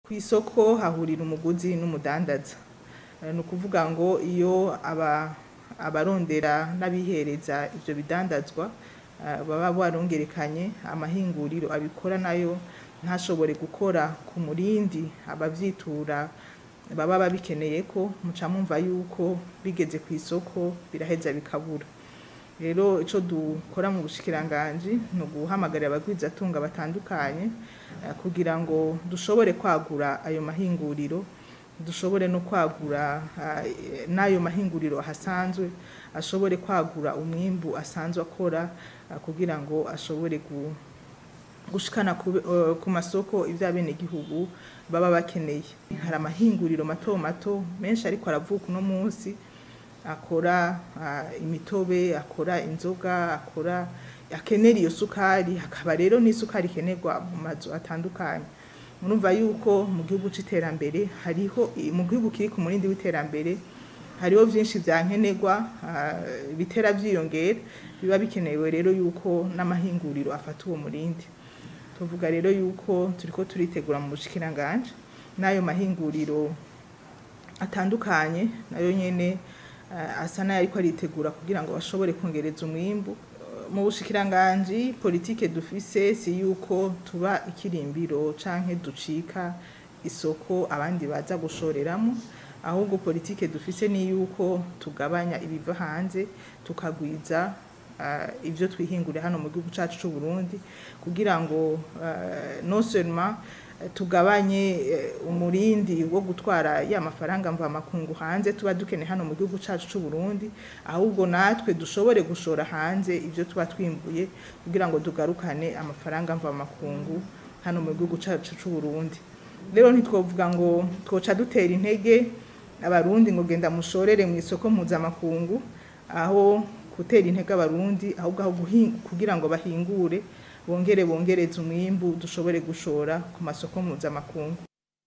Kw'isoko hahurira umuguzi n'umudandaza. Ni ukuvuga ngo iyo abarondera n'abihereza ivyo bidandazwa baba barongerekanye, amahinguriro abikora nayo ntashobore gukora ku murindi abavyitura baba babikeneyeko, muca mwumva yuko bigeze kw'isoko biraheza bikabura. Rero ico dukora mu bushikiranganji ni uguhamagarira abagwizatunga batandukanye kugira ngo dushobore kwagura ayo mahinguriro, dushobore no kwagura n'ayo mahinguriro ahasanzwe, ashobore kwagura umwimbu asanzwe akora kugira ngo ashobore gushikana ku masoko ivyo abenegihugu baba bakeneye. Hari amahinguriro mato mato menshi ariko aravuka uno munsi, akora imitobe, akora inzoga, akora akenera iyo sukari, hakaba rero n'isukari ikenerwa mu mazu atandukanye. Murumva yuko mu gihugu c'iterambere hariho, mu gihugu kiri ku murindi w'iterambere hariho vyinshi vyankenerwa, bitera vyiyongera, biba bikenewe rero yuko n'amahinguriro afata uwo murindi. Tuvuga rero yuko turiko turitegura mu bushikiranganji n'ayo mahinguriro atandukanye nayo nyene asa n'ayariko aritegura kugira ngo bashobore kongereza umwimbu. Mu bushikiranganji politike dufise si yuko tuba ikirimbiro canke ducika isoko abandi baza gushoreramo, ahubwo politike dufise ni yuko tugabanya ibiva hanze tukagwiza ivyo twihingurira hano mu gihugu cacu c'u Burundi, kugira ngo non seulement tugabanye umurindi wo gutwara ya mafaranga mvamakungu hanze tuba dukeneye hano mu gihugu cacu c'u Burundi, ahubwo natwe dushobore gushora hanze ivyo tuba twimbuye kugira ngo tugarukane amafaranga mvamakungu hano mu gihugu cacu c'u Burundi. Rero ntitwovuga ngo twoca dutera intege abarundi ngo genda mushorere mu isoko mpuzamakungu, aho gutera intege abarundi ahubwo aho kugira ngo bahingure bongere bongereze umwimbu dushobore gushora ku masoko mpuzamakungu.